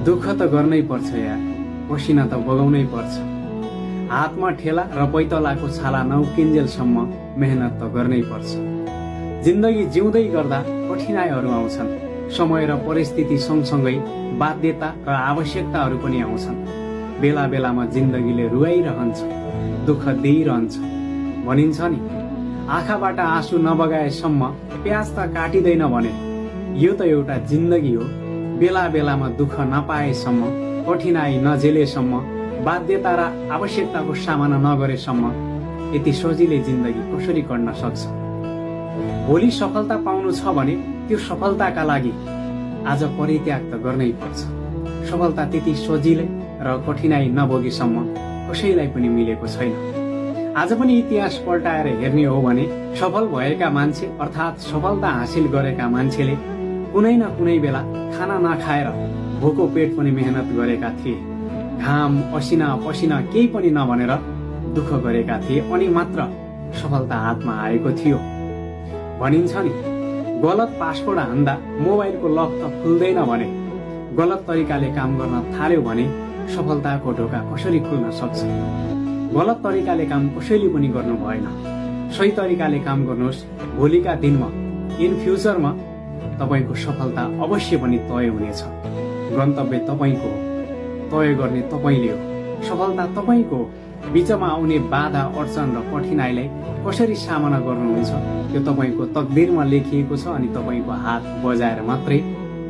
दुःख त गर्नै पर्छ यार, पसिना त बगाउनै पर्छ। हातमा ठेला र पैतलाको छाला नउकिन्जेलसम्म मेहनत त गर्नै पर्छ। जिन्दगी जिउँदै गर्दा कठिनाइहरू आउँछन्। समय र परिस्थिति सँगसँगै बाध्यता र आवश्यकताहरू पनि आउँछन्। बेला बेलामा जिन्दगीले रुवाइरहन्छ, दुःख दिइरहन्छ। भनिन्छ नि, आँखाबाट आँसु नबगाएसम्म प्याज त काटिँदैन भने। यो त एउटा जिन्दगी हो। बेला बेलामा दुःख नपाएसम्म, कठिनाई नझेलेसम्म, बाध्यता र आवश्यकताको सामना नगरेसम्म यति सजिलै जिन्दगी कसरी कट्न सक्छ? भोलि सफलता पाउनु छ भने त्यो सफलताका लागि आज परित्याग त गर्नै पर्छ। सफलता त्यति सजिलै र कठिनाई नभोगेसम्म कसैलाई पनि मिलेको छैन। आज पनि इतिहास पल्टाएर हेर्ने हो भने सफल भएका मान्छे अर्थात् सफलता हासिल गरेका मान्छेले कुनै न कुनै बेला खाना नखाएर भोको पेट पनि मेहनत गरेका थिए। घाम असिना पसिना केही पनि नभनेर दुःख गरेका थिए अनि मात्र सफलता हातमा आएको थियो। भनिन्छ नि, गलत पासवर्ड हान्दा मोबाइलको लक त खुल्दैन भने गलत तरिकाले काम गर्न थाल्यो भने सफलताको ढोका कसरी खुल्न सक्छ? गलत तरिकाले काम कसैले पनि गर्नु भएन। सही तरिकाले काम गर्नुहोस्। भोलिका दिनमा इन फ्युचरमा तपाईको सफलता अवश्य पनि तय हुनेछ। गन्तव्य तपाईको हो, तय गर्ने तपाईले हो, सफलता तपाईको हो। बीचमा आउने बाधा अडचन र कठिनाइलाई कसरी सामना गर्नुहुन्छ त्यो तपाईको तकदिरमा लेखिएको छ अनि तपाईको हात बजाएर मात्रै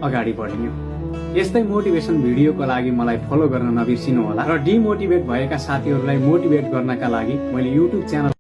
अगाडि बढ्ने हो। यस्तै मोटिभेसन भिडियोको लागि मलाई फलो गर्न नबिर्सिनु होला र डिमोटिभेट भएका साथीहरूलाई मोटिभेट गर्नका लागि मैले युट्युब च्यानल